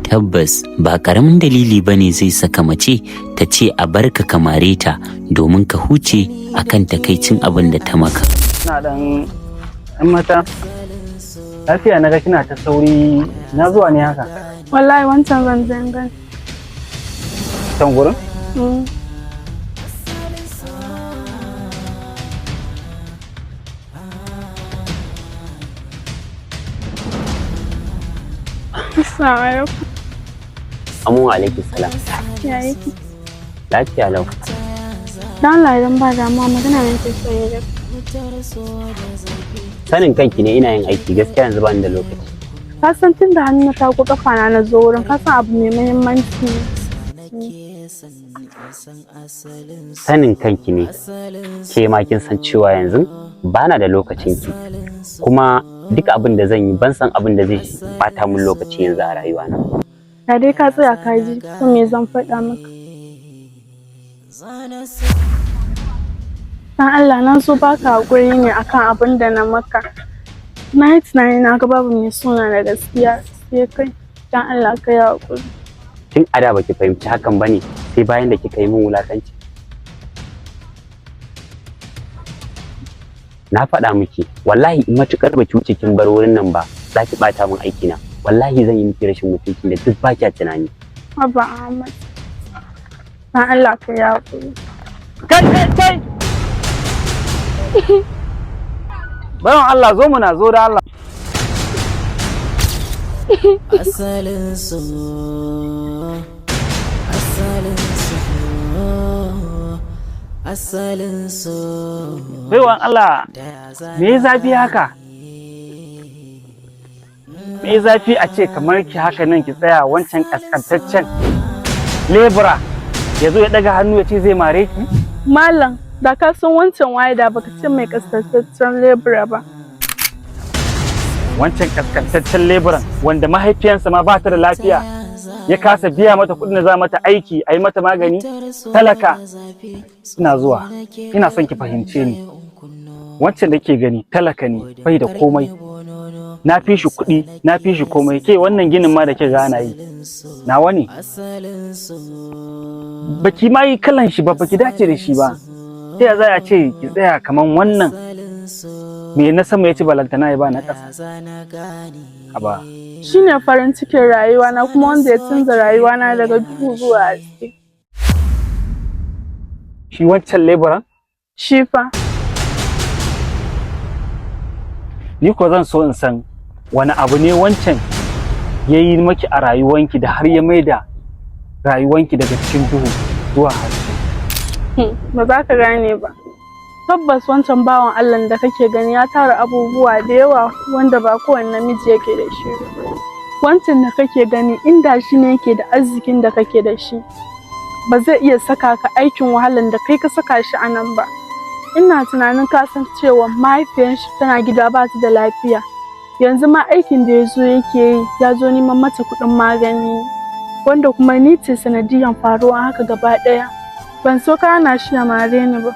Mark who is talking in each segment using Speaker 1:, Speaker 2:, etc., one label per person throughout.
Speaker 1: Tabbas ba ƙaramin dalili ba ne zai saka mace ta ce a barka ka mare ta domin ka huce akan takaicin abin da ta maka.
Speaker 2: Ina dan yan mata. Lafiya na ga kina ta sauri, na zuwa ne haka?
Speaker 3: Wallahi wancan zan je in gani.
Speaker 2: Can gurin?
Speaker 3: Mm. Assalamu alaikum.
Speaker 1: Amu alaikum salam.
Speaker 3: Ya yake?
Speaker 1: Lafiya lau.
Speaker 3: Dan Allah, idan ba damuwa, magana ne ke son yi da kai.
Speaker 1: Sanin kanki ne ina yin aiki, gaskiya yanzu ba ni da lokaci.
Speaker 3: Ka san tun da hannu ta ko kafa na na zo wurin, ka san abu mai muhimmanci ne.
Speaker 1: Sanin kanki ne ke ma kin san cewa yanzu ba na da lokacin ki, kuma duk abin da zan yi ban san abin da zai bata min lokaci yanzu a rayuwana.
Speaker 3: Da dai ka tsaya ka ji ko me zan faɗa maka. Dan Allah, na so baka haƙuri ne akan abin da na maka. Na yi tunani na ga babu mai sona da gaskiya sai kai. Dan Allah ka yi haƙuri.
Speaker 1: Tun a da baki fahimci hakan bane sai bayan da kika yi min wulakanci. Na faɗa miki, wallahi in matukar baki wuce kin bar wurin nan ba za ki ɓata min aikina, wallahi zan yi miki rashin mutunci da duk ba kya tunani.
Speaker 3: Haba Ahmad. Dan Allah ka yi haƙuri.
Speaker 2: Kai, kai, kai! Bayan Allah, zo muna, zo da Allah.
Speaker 4: Asalin so, asalin so, asalin so.
Speaker 2: Baiwan Allah,
Speaker 4: Da za
Speaker 2: me ya zafi haka? Me ya zafi a ce kamar ki haka nan ki tsaya wancan kaskantaccen lebura ya zo ya daga hannu ya ce zai mare ki?
Speaker 3: Malam, da ka san wancan waye da baka ce mai kaskantaccen lebura ba.
Speaker 2: Wancan kaskantaccen leburan wanda mahaifiyansa ma ba ta da lafiya ya kasa biya mata kuɗin da za mata aiki a yi mata magani, talaka. Ina zuwa, ina son ki fahimce ni. Wancan da ke gani talaka ne, bai da komai. Na fi shi kuɗi, na fi shi komai. Ke, wannan ginin ma da ke gana yi nawa ne. Baki ma yi kalan shi ba, baki dace da shi ba. Ta ya za a ce ki tsaya kaman wannan? Me na sama ya ci balantana ya ba na ƙasa? Haba.
Speaker 3: Shi ne farin cikin rayuwana kuma wanda ya canza rayuwana daga duhu zuwa haske.
Speaker 2: Shi wancan leburan?
Speaker 3: Shi fa.
Speaker 2: Ni ko zan so in san wani abu ne wancan ya yi maki a rayuwanki da har ya maida rayuwanki daga cikin duhu zuwa haske.
Speaker 3: Ba za ka gane ba. Tabbas wancan bawan Allah da kake gani ya tara abubuwa da yawa wanda ba kowane namiji yake da shi ba. Wancan da kake gani, inda shi ne yake da arzikin da kake da shi, ba zai iya saka ka aikin wahalan da kai ka saka shi a nan ba. Ina tunanin ka san cewa mahaifiyar shi tana gida ba ta da lafiya. Yanzu ma aikin da ya zo yake yi, ya zo neman mata kuɗin magani ne. Wanda kuma ni ce sanadiyan faruwan haka gaba ɗaya. Ban so ka hana shi ya mare ni ba,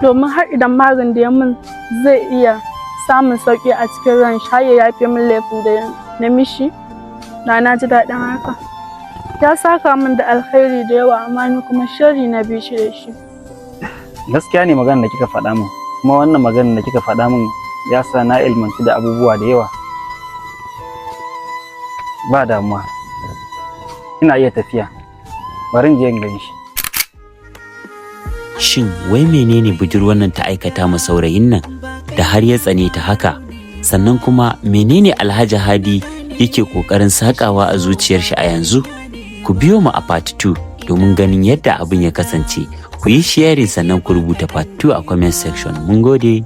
Speaker 3: domin har idan marin da ya min zai iya samun sauƙi a cikin ran shi har ya yafe min laifin da na mishi, na na ji daɗin haka. Ya saka min da alkhairi da yawa, amma ni kuma sharri na bi shi da shi.
Speaker 2: Gaskiya ne maganar da kika faɗa min, kuma wannan maganar da kika faɗa min ya sa na ilmantu da abubuwa da yawa. Ba damuwa, ina iya tafiya, bari in je in gan shi.
Speaker 1: Shin wai menene budurwar nan ta aikata ma saurayin nan da har ya tsane ta haka? Sannan kuma menene Alhaji Hadi yake ƙoƙarin sakawa a zuciyar shi a yanzu? Ku biyo mu a part 2 domin ganin yadda abin ya kasance. Ku yi sharing, sannan ku rubuta part 2 a comment section. Mun gode.